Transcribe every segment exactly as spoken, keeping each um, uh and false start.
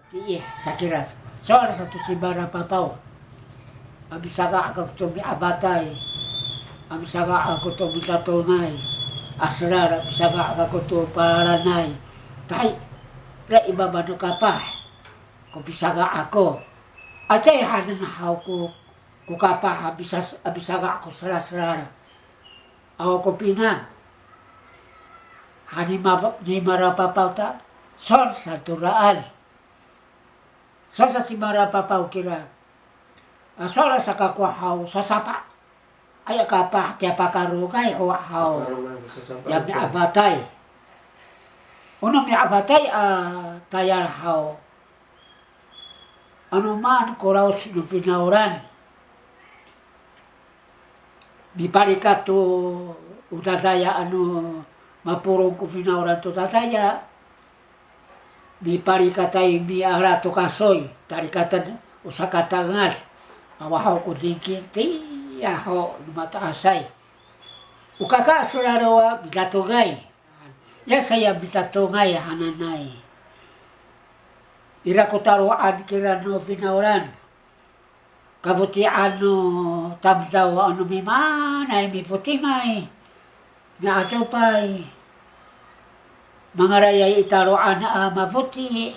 Tiih, sakira, sowal sato ci Marapapaw. A misanga' kako to mi'afatay, a misanga' kako to midatongay, a selal a misanga' kako to palalanay. Tahira i mama no kapah ko pisanga' ako. Acay hanen haw ko, ko kapah a misas-, a misanga' ko selaselal. Awa ko pinang. Hani ma-, ni Marapapaw ta, sowal sato raan. Sowal sa ci Marapapaw kira. A, sowal sa kako haw sasapa. Aya kapah tiya pakarongay ho haw. Pakarongay ho sasapa. Ya mi'afatay. O no mi'afatay a tayal haw. Ano maan ko raos no finawlan. Mipalikat to o dadaya ano mapolong ko finawlan to dadaya. Mipalikatay miala to kasoy, talikaten o sakatangal. Awa haw ko dingki tiya ho no mato'asay. O kaka a selal wa midatongay. Ya saya midatongay hananay. Ira ko talo'an kira no finawlan. Kafoti'an no tamdaw ano mimaanay, mifotingay, mi'adopay. Mangalayay i talo'an a mafoti'.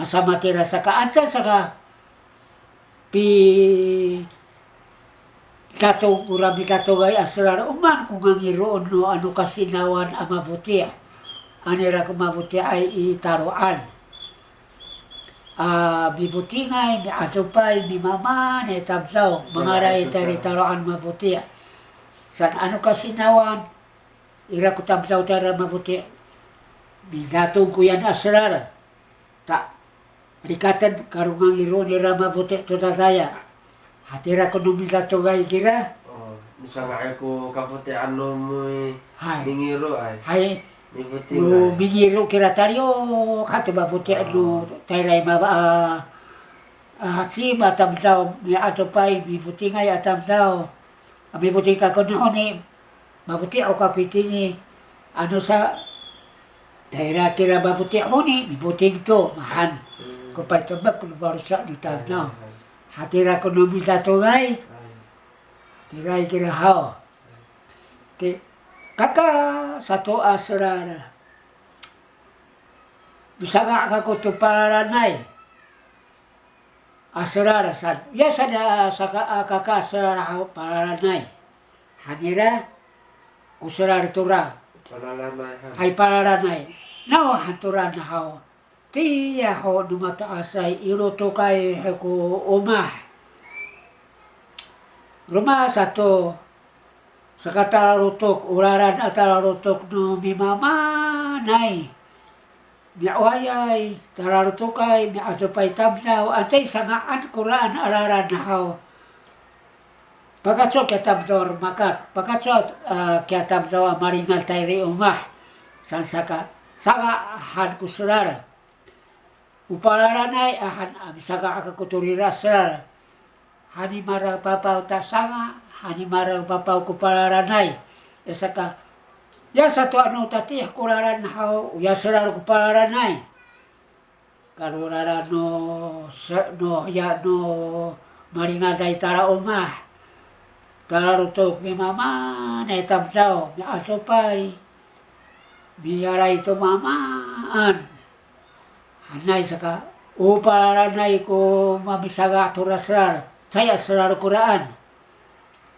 Masamatira saka anca saka pi- Datong, ora midatongay a selal, o maan ko ngangiroon no ano kasinawan a mafoti'. Ano ira ko mafoti'ay i talo'an. A, mifotingay, mi'adopay, mimamaan i tamdaw, mangalay tayra i talo'an mafoti'. Saan ano kasinawan, ira ko tamdaw tayra mafoti'. Midatong koyaan a selal. Ta, likaten, kalo ngangiroon nira mafoti' to dadaya. Hatira ko no midatongay kira. O, misanga'ay ko kafoti'an no mi-, hay, mingiroay. Hay. Mifotingay. O, mingiro kira taliyok hato mafoti' no, o, tayra i mama a, a, cima tamdaw mi'adopay, mifotingay a tamdaw. A, mifoting kako no honi. Mafoti' ho kako itini, ano sa, tayra kira mafoti' honi, mifoting to, mahan. Hmm. Ko paytemek no faloco' no tamdaw. Hay, hay. Hatira ko no midatongay. Hay. Hatira kira haw. Ti, kaka sato a selal. Misanga' kako to palalanay. A selal saan. Ya saan a saka, a kaka a selal haw palalanay. Hanira, ko selal tora. Palalanay han. Hay palalanay. Naw han tora na haw. Tiya ho no mato'asay i lotokay ko omah. Roma sato, saka talalotok, o lalan a talalotok no mimamaanay. Mi'oayay, talalotokay, mi'adopay tamdaw, anca i sanga'an koraan a lalan haw. Pakaco kiya tamdaw a romakat, pakaco, a, kiya tamdaw a malingad tayra i omah. Saan saka, sanga' han ko selal. O palalanay a han a misanga' kako to rira selal. Hani Marapapaw ta sanga', hani Marapapaw ko palalanay. Ya saka, ya sato ano tatiih ko lalan haw, ya selal ko palalanay. Kalo lalan no, se-, no, ya no, malingaday tala omah. Talalotok mimamaanay tamdaw, mi'adopay. Miyaray to mamaan. Hanay saka, o palalanay ko mamisanga' tora selal, caay a selal koraan.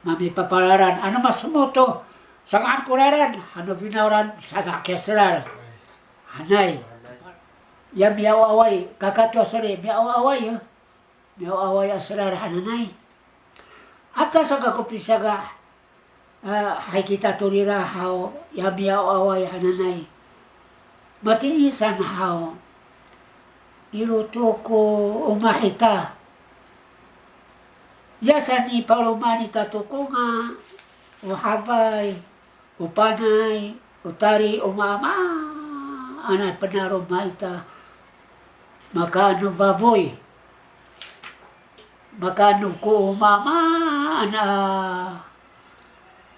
Mamipapalalan, ano masemot to, sanga'an ko lalan, hano finawlan, sanga' kiya selal. Hanay. Ya miyaw-away, kaka to sori, miyaw-away, ya. Miyaw-away a selal hananay. Aca saka ko pisanga', a, hay kita to rira haw, ya miyaw-away hananay. Matini saan haw, i lotok ko omah ita. Ya saan i paloma nita to konga, o hafay, o panay, o tali, o maamaan a penaroma ita. Makaan no fafoy. Makaan no ko o maamaan a,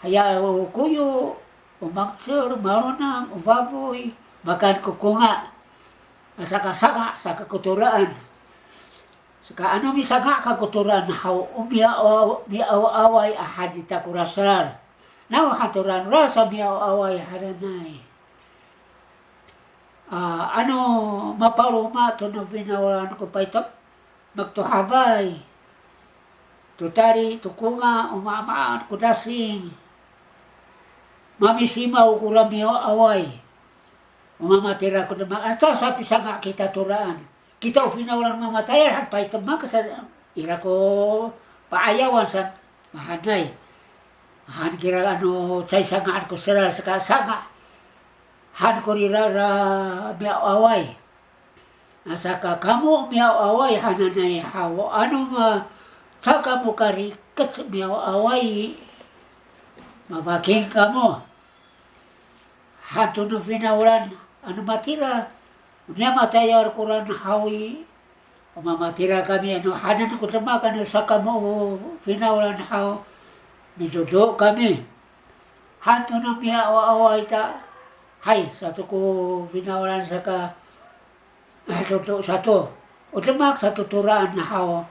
haya o koyo, o mangcel, malonang, o fafoy. Makaan ko konga. a saka sanga' saka ko toraan. Saka ano misanga' kako toraan haw, o miya, miyaawaway a han ita kora selal. Naw han toraan ora sa miyaawaway hananay. A, ano mapaloma to no finawlan ko paytemek to hafay, to tali, to konga, o maamaan ko dasing. Mamisimaw kora miyaawaway. O mamatira ko demak, aca sa pisanga' kita toraan. Kita o finawlan mamatayal han paytemek sa, ira ko pa'ayawan san, mahaenay. Han kira ano caay sanga'an ko selal saka sanga'. Han korira ra miyaawaway. Na saka kamo miyaawaway hananay haw, ano ma, ca kamo karikec miyaawaway. Mafaking kamo. Han to no finawlan, ano matira, niya matayal koraan haw i, o mamatira kami, ano hanen ko demak, ano sa kamo o finawlan haw, midodo kami. Han to no miyaawaway ta, hay, sato ko finawlan saka, Dodo sato, o demak sato toraan haw.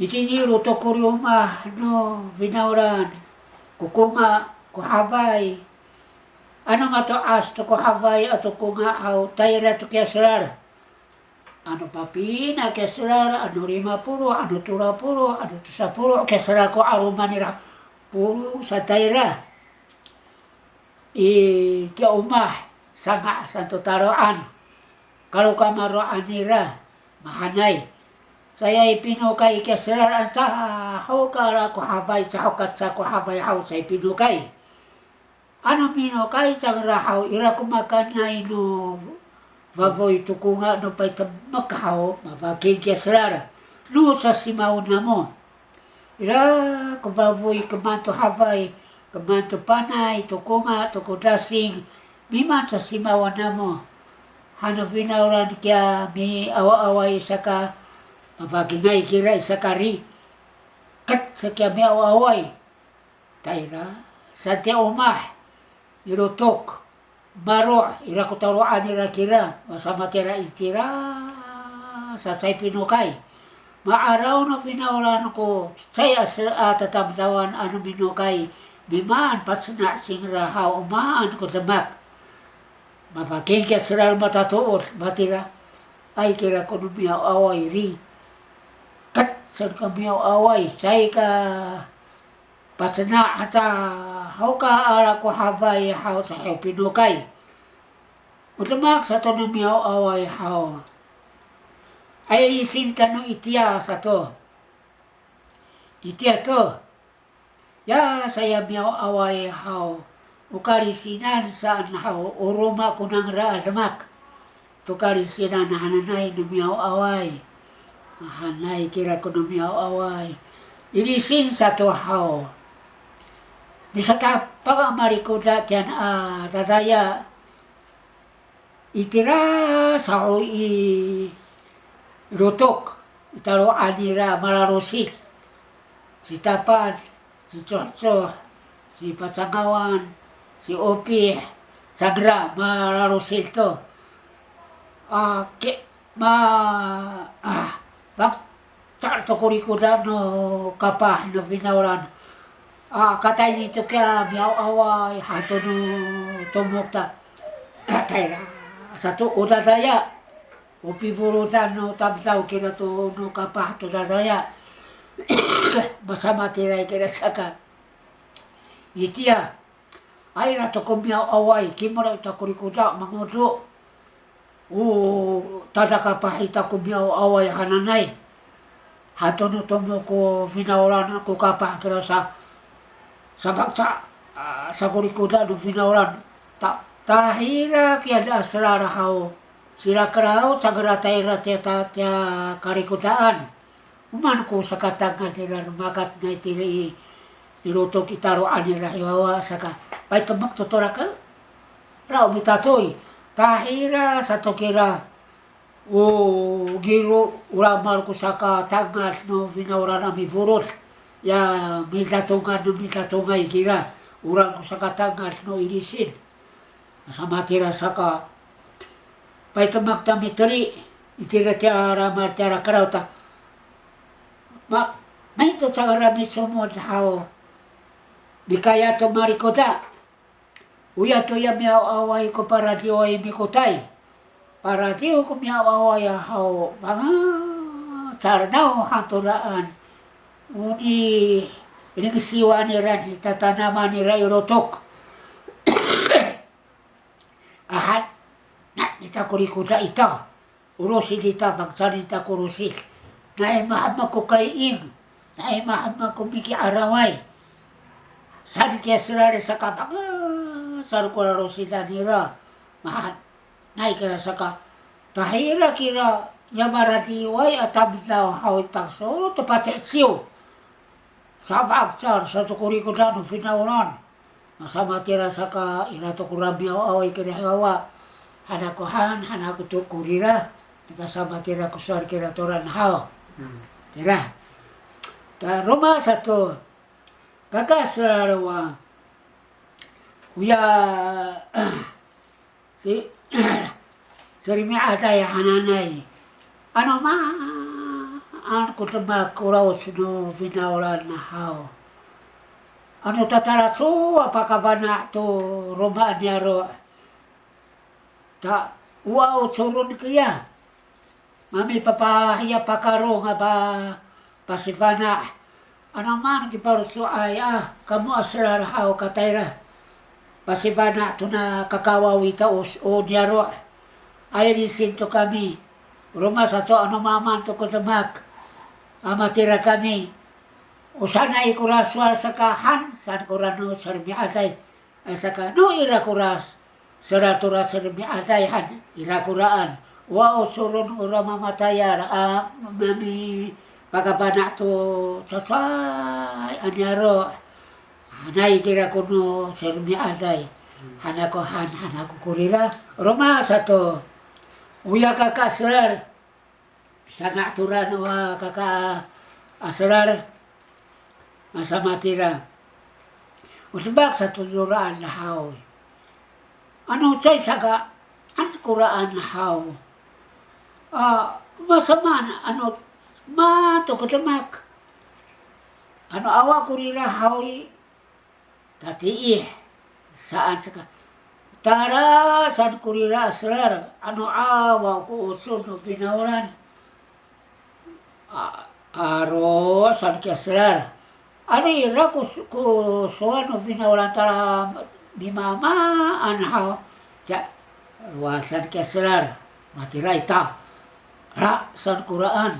Itini i lotok ko liyoma no finawlan, ko konga, ko hafay. Ano mato'as to ko hafay ato konga haw, tayra to kiya selal. Ano papina kiya selal, ano lima polo', ano tolo polo', ano tosa polo' kiya selal ko 'aloman nira, polo' sa tayra. I, kiya omah, sanga' sato talo'an. Kalo kamaro'an nira, mahaenay. Caay pinokay kiya selal aca, haw ka ala ko hafay, caho kaca ko hafay haw caay pinokay. Ano minokay cangra haw, ira ko makaenay no fafoy to konga no paytemek haw, mafaking kiya selal. No sasimaw namo. Ira ko fafoy, keman to hafay, keman to panay, to konga, to ko dasing, mimaan sasimawan namo. Hano finawlan kiya miawaaway saka, mafakingay kira i saka ri. Ket sa kiya miawaaway. Tayra, sa tiya omah, i lotok. Maro', ira ko talo'an nira kira, masamatira itira, sa caay pinokay. Ma'araw no finawlan ko cecay a se-, a tatamdawan ano minokay, mimaan pacena' cingra haw o maan ko demak. Mafaking kiya selal matatoor, matiraay kira ko no miawaaway ri. Ket, saan ko miawaaway, caay ka pacena' aca, haw ka ala ko hafay haw caay pinokay. O demak sato no miawaaway haw. Ay lisin tano itiya sato. Itiya to. Ya saya miawaaway haw. O kalisinan saan haw, o roma ko nangra a demak. To kalisinan hananay no miawaaway. Hanay kira ko no miawaaway. Ilisin sato haw. Misatapang a malikoda tiyan a dadaya. Itira saho i lotok, i talo'an nira malalosid. Ci Tapad, ci Cohcoh, ci Pacangawan, ci Opih, cangra malalosid to. A, ke, ma, a, fangcal to ko likoda no kapah no finawlan. A, katayni to kiya miawaaway han to no tomok ta. A, tayra sato o dadaya. O pifolodan no tamdaw kira to no kapah to dadaya. Masamatiraay kira saka. Itiya. Ay, ira to ko miawaaway, kimolaw ita ko likoda, mangodo. O, tada kapah ita ko miawaaway hananay. Hato no tomok ko finawlan ko kapah kira sa, sa fangcal, a, sa ko likoda no finawlan. Ta, tahira kiya da selal haw. Cira kelaw, cangra tayra tiya ta, tiya kalikodaan. O maan ko sakatangal nira, no makatenay tira i, i lotok i talo'an nira i wawa saka, paytemek to tora kelaw mitatoy. Tahira sato kira, o gilo, o lamal ko sakatangal no finawlan a mifolod. Ya midatongan no midatongay kira, o lamal ko sakatangal no ilisin. Samatira saka, Paytemek ta miteli, itira tiya lamal tiya lakelaw ta. Ma, maito cangra micomod haw. Mikaya to malikoda. Oya toya mi'aw'away ko paradiway mikotay. Paradiw ko mi'aw'away haw, fangcal naw han toraan. O nilingsiwan nira, nitatanaman nira i lotok. Ahan, na, nita ko likoda ita. O losid ita, fangcal ita ko losid. Nai mahemek ko kaying, nai mahemek ko miki'araway. Saan kiya selal saka fangcal ko lalosidan nira. Mahaen, nai kira saka, tahira kira, ya maradiway a tamdaw haw i tangsol to paci'ciw. Safangcal sato ko likodan no finawlan. Masamatira saka ira to kora mi'aw'away kira hiwawa. Han ako han, han ako to korira. Nika samatira ko sowal kira toraan haw. Hmm. Tira. Ta roma sato. Kaka selal wa. Oya, si, Sirimi'aday hananay. Ano maan ko demak ko laoc no finawlan haw. Ano tatalacowa pakafana' to roma a niyaro'. Ta, o aw coron kiya. Mamipapahiya pakarong a pa, pasifana'. Ano maan kipaloco'ay a, kamo a selal haw katayra. Pasifana' tona kakawaw ita o, o niyaro'. Ay lisin to kami. Roma sato ano maamaan to ko demak. A matira kami. O sanay kora sowal saka han, saan kora no Sirimi'aday. Ay saka no ira kora selal tora Sirimi'aday han, ira koraan. Wa o coron ora mamatayal a mamipakafana' to cacay a niyaro'. Hanay kira ko no Sirimi'aday. Han ako han, han ako korira. Roma sato. Oya kaka selal. Pisanga' toraan o kaka a selal. Masamatira. O demak sato no raan haw. Ano caay saka, an koraan haw. A, masamaan, ano, mato ko demak. Ano awa korira haw i, tatiih, saan saka. Tala saan korira a selal, ano awa ko oso no finawlan. A, aro saan kiya selal. Ano ira ko s-, ko sowal no finawlan tala mimamaan haw. Ca, wa saan kiya selal. Matira ita. Ra, saan koraan.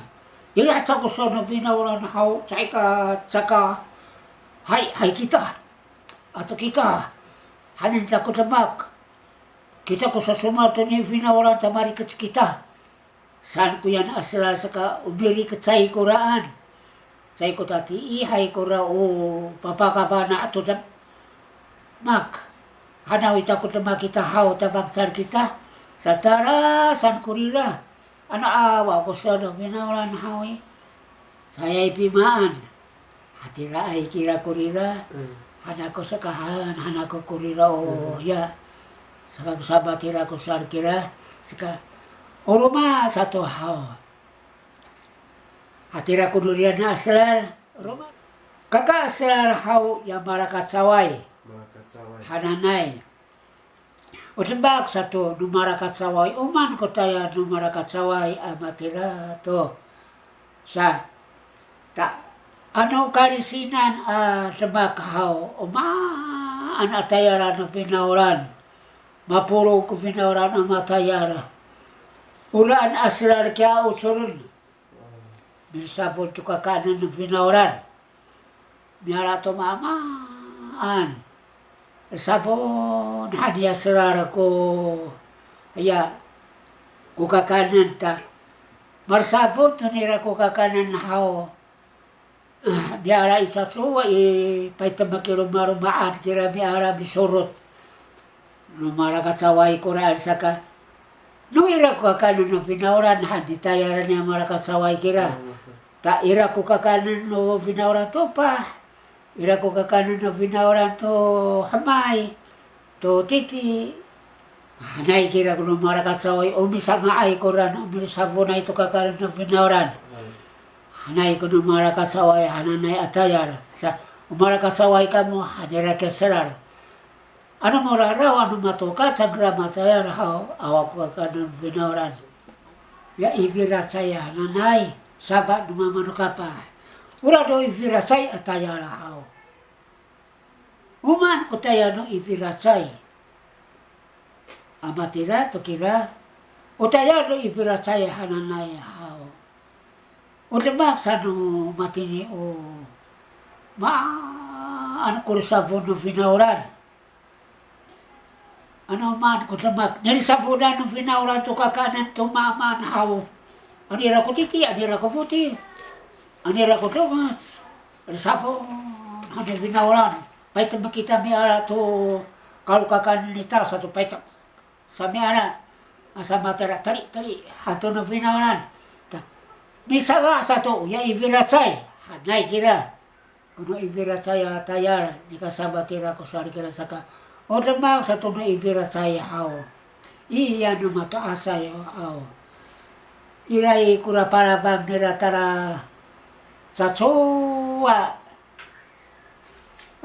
Ira caay ko sowal no finawlan haw, caay ka, caka, hay, hay kita. Ato kita. Hanen ta ko demak. Kita ko sasomowal to niya finawlan ta marikec kita. Saan koyaan a selal saka o mirikecay koraan. Caay ko tatiihay kora o papakafana' to demak. Hanaw ita ko demak kita haw ta fangcal kita. Sa tala saan korira. Ano awa ko sowal no finawlan haw i. Caay pimaan. Hatiraay kira korira. Hmm. Han ako saka han, han ako korira o, hmm, ya. Saka ko samatira ko sowal kira. Saka o roma sato haw. Hatira ko no riyanan a selal. Roma. Kaka a selal haw ya malakacaway. Malakacaway. Hananay. O demak sato no malakacaway, o maan ko tayal no malakacaway a matira to. Sa, ta, ano kalisinan a demak haw, o maan a tayalan no finawlan. Mapolong ko finawlan a matayal. Oraan a selal kiya ocoren. Misafon to kakaenen no finawlan. Miala to maamaan. Safon han niya selal ko, ya, ko kakaenen ta. Malesafon to nira ko kakaenen haw. Miala i sacowa i, paytemek i lomaloma'an kira miala misorot. No malakacaway koraan saka. No ira ko kakaenen no finawlan han i tayalan niya malakacaway kira. Ta ira ko kakaenen no finawlan to epah. Ira ko kakaenen no finawlan to hemay. To titi. Hanay kira ko no Malakacaway, o misanga'ay koraan, o misafonay to kakaenen no finawlan. Hanay ko no Malakacaway hananay a tayal. Sa, o Malakacaway kamo, han nira kiya selal. Ano moraraw, ano matoka cangra matayal haw, awa ko kakaenen no finawlan. Ya i firacay hananay, safa no mama no kapah. Ora to i firacay a tayal haw. O maan ko tayal no i firacay? A matira to kira, o tayal no i firacay hananay haw, o demak sa no matini o maan ko lisafon no finawlan. Ano maan ko demak, nilisafonan no finawlan to kakaenen to maamaan haw. Ano ira ko titi, ano ira ko foti, ano ira ko dongoc, lisafon han no finawlan. Paytemek kita miala to kalo kakaenen ita sato paytemek. Sa miala, asa matira teli, teli han to no finawlan. Ta, misaga sato, ya i firacay hanay kira. Ko no i firacay a tayal, nika samatira ko sowal kira saka, o demak sato no i firacay haw. Iya no mato'asay haw. Iray kora palafang nira tala cacowa.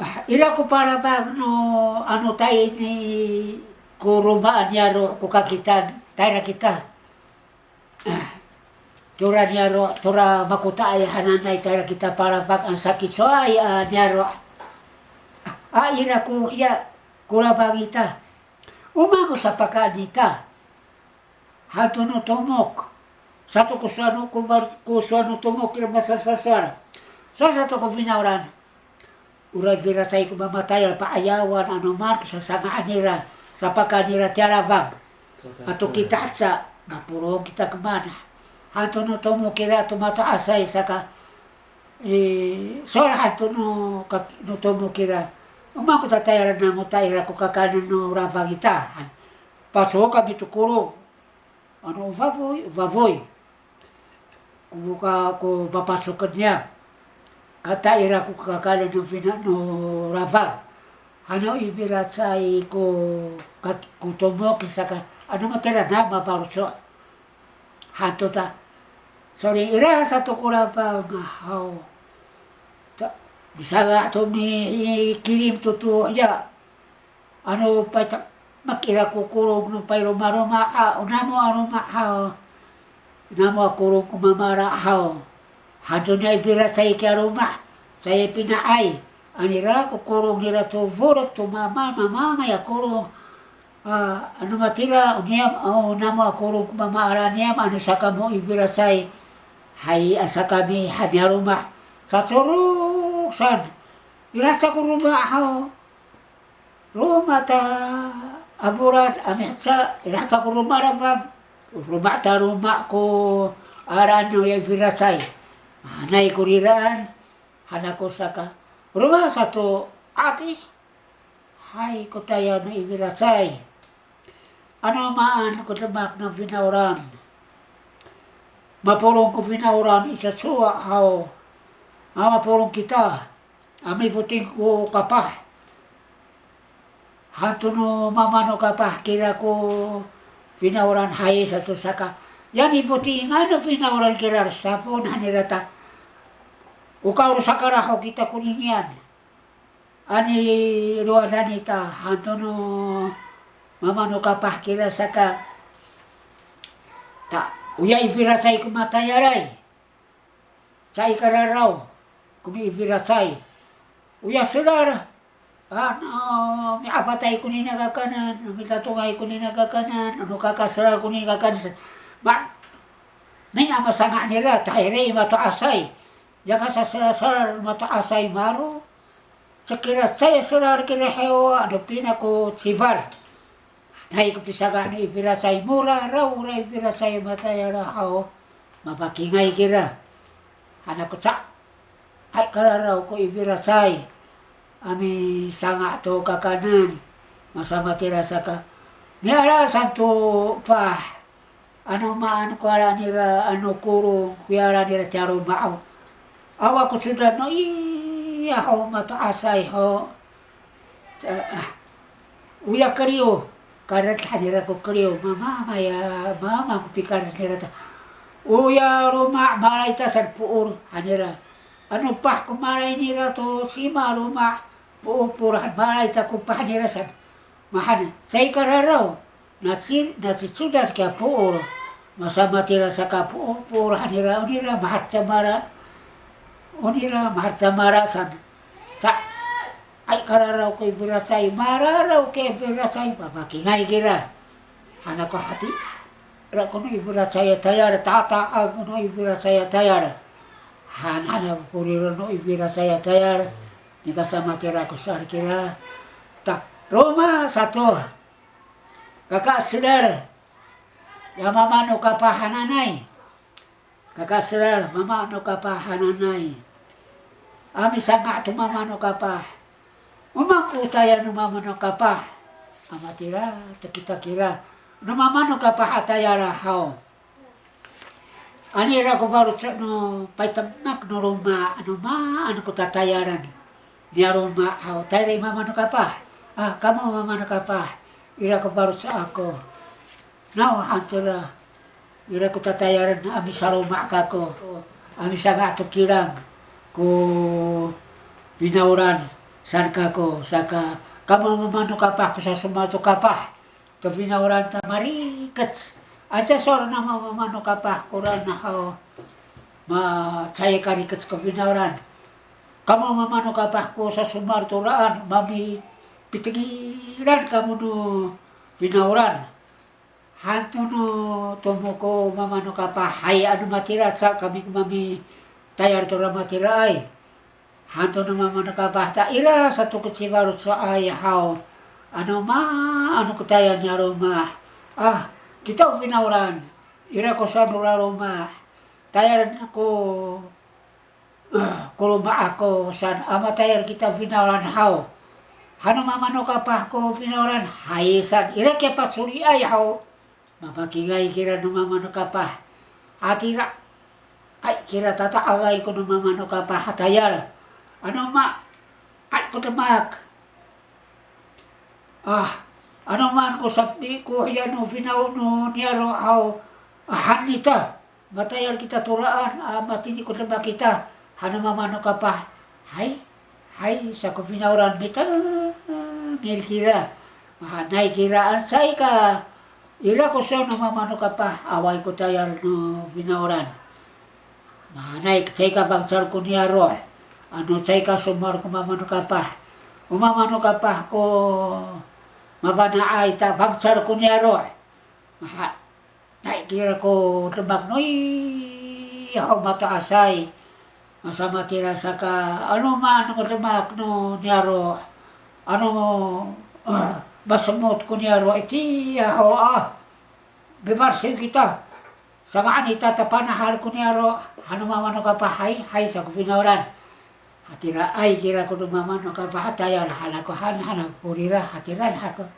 A, ira ko palafang no ano tayni ko roma a niyaro' ko kakitaan, tayra kita. Tora niyaro', tora makota'ay hananay tayra kita palafang, a sakicowaay a niyaro'. A, ira ko hiya, ko lafang ita. O maan ko sapakaen ita han to no tomok. Sato ko sowal no, ko sowal no tomok ira masasasowal. Sa sato ko finawlan. Ora i firacay ko mamatayal pa'ayawan, ano maan ko sasanga'an nira, sapakaen nira tiya lafang. Ato kita haca, mapolong kita kemana. Han to no tomok ira to mato'asay saka, e, sowal han to no kak-, no tomok ira. O maan ko tatayalan namo ta ira ko kakaenen no lafang ita. Pasoh kami to kolong. Ano o fafoy, o fafoy. Ko ka, ko papasoken niyam. Kata ira ko kakaenen no fina-, no lafang. Ano i firacay ko ka-, ko tomok i saka, ano matira na mapaloco'. Han to ta. Sowal ira sato ko lafang haw. Ta, misanga' to mikilim to to ya. Ano paytemek ira ko kolong no payromaroma a, o namo a roma a, namo a kolong ko mama ira haw. Han to niya i firacay kiya loma', caay pina'ay. Ano ira ko kolong nira to folok to mama, mamangay a kolong. A, ano matira, o niyam, o namo a kolong ko mama ira niyam, ano sakamo i firacay. Hay, asa kami han niya loma'. Sacorok san. Ira sa ko loma' haw. Loma' ta a folad a miheca, ira sa ko loma' lafang. Loma' ta loma' ko alaen no ya i firacay. Hanay ko riraan, han ako saka, loma' sato, ati. Hay ko tayal no i firacay. Ano maan ko demak no finawlan. Mapolong ko finawlan i sacowa haw. A mapolong kita. A mifoting ko kapah. Han to no mama no kapah kira ko finawlan hay sato saka. Ya nifotingan no finawlan kira safon han nira ta. O kaolo sakalaho kita koninian. Ano i lowadan ita han to no mama no kapah kira saka. Ta, oya i firacay ko matayalay. Caay kararaw ko mi i firacay. Oya selal, ano mi'afatay konini a kakaenen, mitatongay konini a kakaenen, ano kakaselal konini a kakaenen. Ma, nai a masanga' nira, tahira i mato'asay. Ya kasaselal mato'asay maro'. Cekira caay selal kira hiwa, ano pina ko cifar. Nai ko pisanga' no i firacay, moraraw ora i firacay matayal haw. Mapakingay kira. Han ako caay kararaw ko i firacay a misanga' to kakaenen. Masamatira saka, miala san to epah. Ano maan ko ala nira ano kolong, ko ala nira tiya loma' aw. Awa ko codad no iya ho mato'asay ho. Ca-, ah, oya keliw. Kared han nira ko keliw, mama, maya, mama ko pikared nira ta. Oya loma' malay ta saan po'ol han nira. Ano pah ko malay nira to sima loma' po'ol, po'ol han malay ta ko pah nira saan. Mahaen, caay kararaw, naci, nacicodad kiya po'ol. Masamatira saka po'ol, po'ol han nira, onira mahaen ta mala. Onira mahaen ta mala saan. Ca, ay kararaw ko iwiracay, mararaw ko iwiracay, mamakingay kira. Hana ko hatira ko no iwiracay a tayal, tata'ang ko no iwiracay a tayal. Han, hana ko korira no iwiracay a tayal. Nika samatira ko sowal kira. Ta, roma sato. Kaka selal. Ya mama no kapah hananay. Kaka selal, mama no kapah hananay. A misanga' to mama no kapah. O maan ko tayal no mama no kapah? A matira to kita kira. No mama no kapah a tayal haw. Ano ira ko faloco' no paytemek no loma', ano maan ko tatayalan niya loma' haw. Tayal i mama no kapah. A, kamo mama no kapah. Ira ko faloco' ako. Naw han to ira, ira ko tatayalan a misaloma' kako, a misanga' to kilang ko finawlan saan kako, saka kamo mama no kapah ko sasomar to kapah to finawlan ta marikec. Aca sowal namo mama no kapah koraan haw, ma caay karikec ko finawlan. Kamo mama no kapah ko sasomar to raan, mamipitengilan kamo no finawlan. Han to no tomo ko mama no kapah, hay, ano matira ca kami ko mamitayal tora matiraay. Han to no mama no kapah, ta ira sato ko cifaloco'ay haw. Ano maan ko tayal niya loma'. A, kita o finawlan. Ira ko sowal no laloma'. Tayal ko ko loma' ako saan, a matayal kita finawlan haw. Han no mama no kapah ko finawlan, hay saan, ira kiya pacoliay haw. Mamakingay kira no mama no kapah. Hatiraay kira tata'angay ko no mama no kapah a tayal. Ano maan ko demak. A, ano maan ko sapi ko hiya no finaw no niyaro' haw, a, han ita. Matayal kita toraan, a, matini ko demak kita, han no mama no kapah. Hay, hay, sa ko finawlan mitengil kira. Mahaenay kira, ano caay ka, ira ko sowal no mama no kapah, awaay ko tayal no finawlan. Mahaenay caay ka fangcal ko niyaro'. Ano caay ka somowal ko mama no kapah. O mama no kapah ko mafana'ay ta fangcal ko niyaro'. Maha Nay kira ko demak no i, haw mato'asay. Masamatira saka, ano maan ko demak no niyaro'. Ano, eh, masemot ko niyaro' itiya ho a. Mifarsiw kita. Sanga'en ita ta panahal ko niyaro'. Han no mama no kapah hay, hay sa ko finawlan. Hatiraay kira ko no mama no kapah a tayal, han ako han, han ako korira, hatira han ako.